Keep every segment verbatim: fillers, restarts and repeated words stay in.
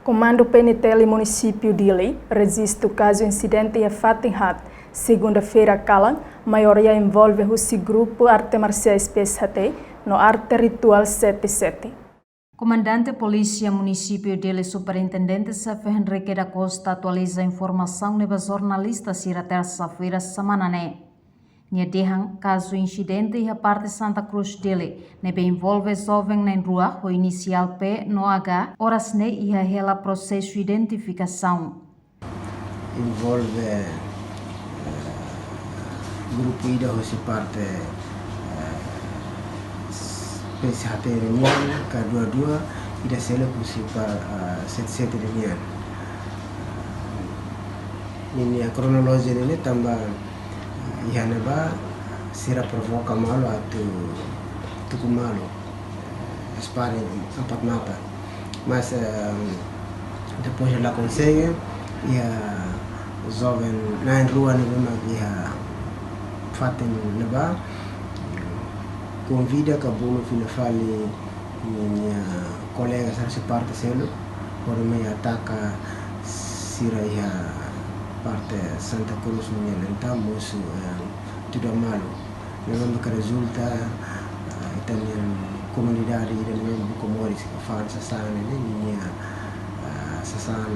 Komandu P N T L Munisípiu Dili rejistu kazu insidente iha fatin haat, segunda-feira kalan, maioria envolve husi grupu arte marsiais P S H T no arte rituál sete sete. Komandante Polísia Munisípiu Dili, Superintendente Xefe Henrique da Costa, atualiza informasaun ne'e ba jornalista sira tersa-feira semana ne'e. Nia dehan kazu insidente iha parte Santa Cruz Dili, ne'ebé envolve joven na'in-rua ho inisiál P no H, oras ne'e iha hela prosesu identifikasaun. Envolve, eh, grupu ida husi parte, eh, P S H T nian, ka dua dua, ida seluk husi pa, eh, sete sete nian. Ninia kronolojia ne'e tanba iha ne'ebá sira provoka malu atu tuku malu, eh, sparring empat mata. Mas, eh, depois la konsege, iha joven na'in-rua ne'ebé mak iha fatin ne'ebá konvida ka bolu fila fali ninia kolega sira husi parte seluk, hodi mai ataka sira iha parte Santa Cruz nian, entaun mosu, eh, tuda malu. Ne'ebé mak rezulta, eh, ita-nia komunidade ida ne'ebé buka moris, fa'an sasán ne'e, ninia, eh, sasán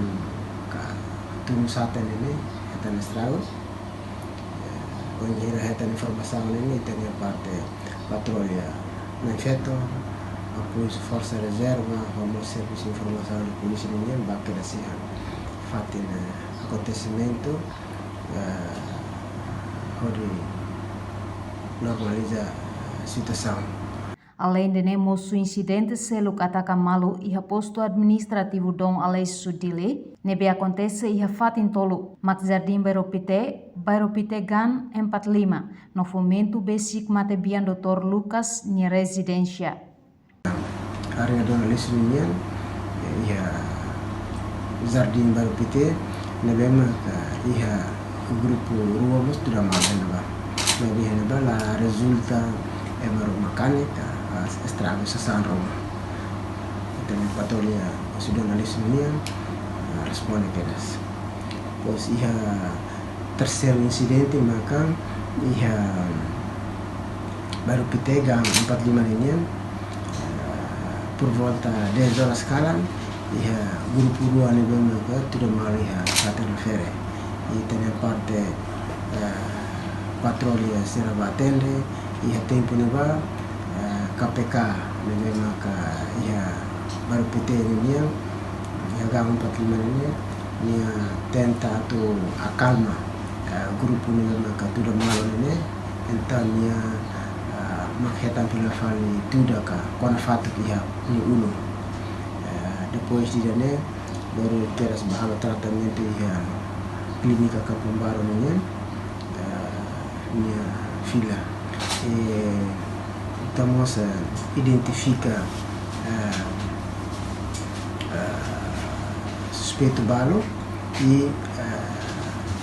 ka tun sata ne'e, ita-nia estragu. Eh, bainhira hetan informasaun ne'e, ita-nia parte patrulla na'in-feto, apoiu forsa rezerva, ho mós servisu informasaun polísia nian, bá kedas iha fatin, eh, akontesimentu, eh, hodi normaliza, eh, situasaun. Aleinde ne'e, mosu insidente seluk ataka malu iha postu administrativu Dom Aleixo Dili, ne'ebé akontese iha fatin tolu, mak Jardim Bairro Pité, Bairro Pité GAN empat lima, no Fomento besik matebian Doutór Lucas nia rezidénsia. Área Dom Aleixo nian, iha Jardim Bairro Pité, ne'ebé maka iha grupu rua mós tuda malu iha ne'ebá. Maibé iha ne'ebá la rezulta ema ruma kanek, ah, estragu sasán ruma. Ita-nia patrulla husi Dom Aleixo nian, ah, responde kedas. Depois iha terseiru insidente maka iha Bairro Pité GAN empat lima nian, eh, por volta dez horas kalan, iha grupu rua ne'ebé maka tuda malu iha fatin refere. Ita-nia parte, eh, patrulla sira bá atende, iha tempu ne'ebá, eh, K P K ne'ebé maka iha Bairro Pité nian, iha GAN empat lima nian, nia tenta atu akalma, eh, grupu ne'ebé maka tuda malu ne'e, entaun nia, eh, mak hetan fila fali tuda ka kona fatuk iha nia ulun. Eh, depois de ne'e, baru kedas bá halo tratamentu iha Klínika Kapinbaru nian, eh, nia fila. Eh, ita mós, eh, identifika, eh, eh, suspeitu balu i, eh,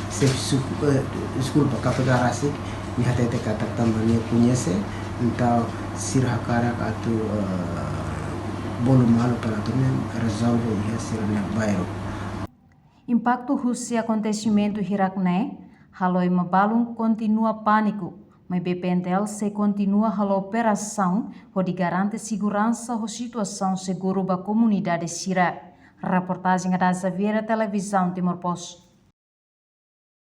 xefe suku, eh, deskulpa, K P K rasik, nia hatete katak tanba nia koñese, entaun sira hakarak atu, eh, bolu malu para atu ne'e rezolve iha sira-nia bairru. Impaktu husi akontesimentu hirak ne'e halo ema balun kontinua pániku, maibé P N T L sei kontinua halo operasaun hodi garante seguransa ho situasaun seguru ba komunidade sira. Reportajen Ada Xaviera, Televizaun Timor Post.